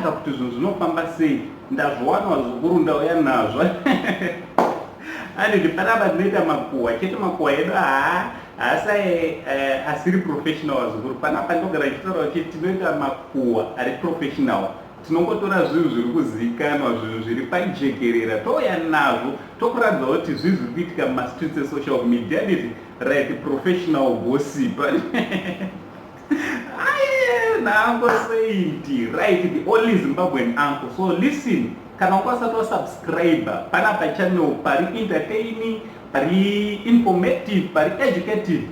Ndichitsvaga kuti zvinhu zvinofamba sei. Ndazviwana vazukuru, ndauya nazvo. Anditi panapa tinoita makuhwa chete, makuhwa edu haa haasai asiri professional vazukuru. Panapa ndogara ndichitaura kuti tinoita makuhwa ari professional. Tinongotora zvinhu zviri kuzivikanwa, zvinhu zviri pajekerera, touya nazvo tokuratidza kuti zvii zviri kuitika mumastreets esocial media. Anditi right, professional gossip. Aye, naUncle Saint, right, the only Zimbabwean uncle. So listen, kana wanga usati wasubscribe panapa channel pari entertaining, pari informative, pari educative,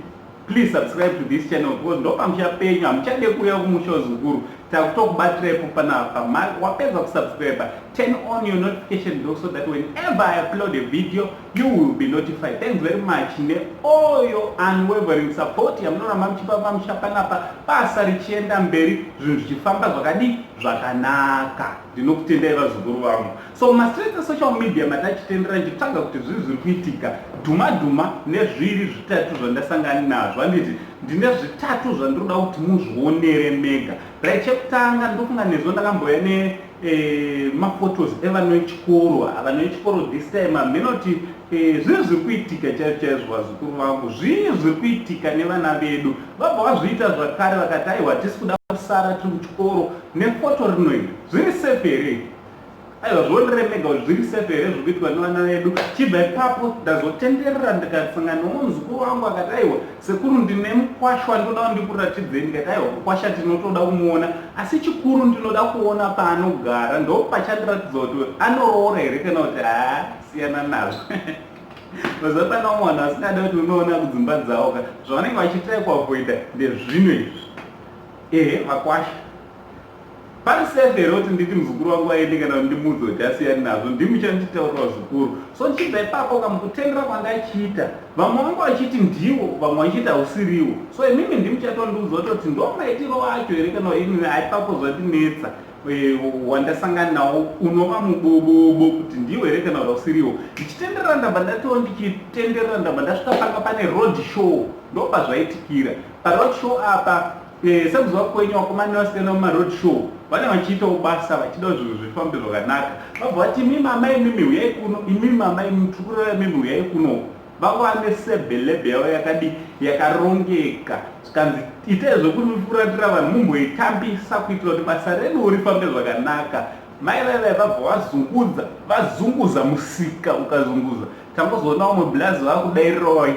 please subscribe to this channel because ndopamusha penyu. Hamuchade kuuya kumusha wezukuru, takutokubatiraipo panapa. Wapedza kusubscribe, turn on your notification bell so that whenever I upload a video you will be notified. Thanks very much neall your unwavering support yamunoramba muchipa pamusha panapa, basa richienda mberi, zvinhu zvichifamba zvakadii, zvakanaka. Ndinokutendai vazukuru vangu. So mumastreets esocial media matachitendera ndichitsvaga kuti zvii zviri kuitika, dhuma dhuma nezviri zvitatu zvandasangana nazvo. Handiti ndine zvitatu zvandinoda kuti muzvionere mega, right? Chekutanga, ndofunga nezvo ndakambouya ne maphotos evana vechikoro. Vana vechikoro this time haminoti zvii zviri kuitika chaizvo chaizvo. Vazukuru vangu, zvii zviri kuitika nevana vedu? Vabva vazviita zvakare, vakati aiwa, hatisi kuda kusara tiri kuchikoro. Nefoto rino iri, zviri safe here? Aiwa, zvionere mega kuti zviri safe here zviri kuitwa nevana vedu. Chibva ipapo ndazotenderera, ndikasangana nomuzukuru wangu, akati aiwa sekuru, ndine mukwasha ndinoda kundikuratidzei. Ndikati aiwa, mukwasha tinotoda kumuona, asi chikuru ndinoda kuona paanogara, ndo pachandiratidza kuti anoroora here kana kuti haa, siyana nazvo. Mazuva pana vamwe vanhu vasingada kuti unoona kudzimba dzavo ka, zvavanenge vachitai kuavoida ndezvino izvi. Ehe, vakwasha pari safe here kuti nditi muzukuru wangu aende kana kuti ndimuudze kuti asiyani nazvo? Ndimuchanditaurira zukuru. So ndichibva ipapo kamukutendera kwandachiita, vamwe vangu vachiti ndiwo, vamwe vachiti hausiriwo. So imimi ndimuchatondiudza kutoti ndo maitiro acho here kana ini haipapo zvandinetsa. Wandasangana nawo unova mubobobo kuti ndiwo here kana kuti hausiriwo. Ndichitenderera, ndabva ndatiwo ndichitenderera, ndabva ndasvika panga pane road show. Ndo pazvaitikira paroad show apa. Sekuziva kwenyu, vakomana nevasikana mumaroad show vane vachiitawo basa, vachida kuti zvinhu zvifambe zvakanaka. Vabva vati, "Imi mama, imimi huyai kuno, imi mama, imi tirikureva imimi, huyai kuno." Vanga vane sebhelebhe yavo yakadi yakarongeka, zvikanzi itai zvekufuratira vanhu, mumboitambisa kuitira kuti basa redu rifambe zvakanaka. Mai vaivai vabva vazungudza, vazunguza musika ukazunguza. Tangozoona vamwe blazi vakudairirawo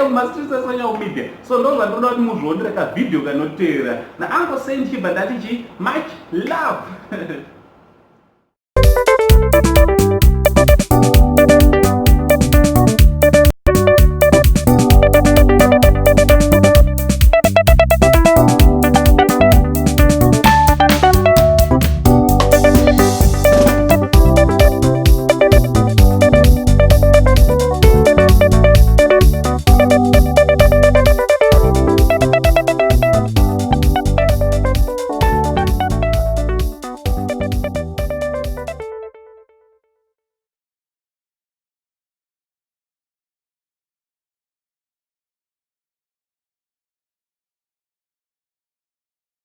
mumastreets esocial media. So ndo zvandinoda kuti muzvionere kavhidhiyo kanoteerera naUncle Saint. Chibva ndati chi much love.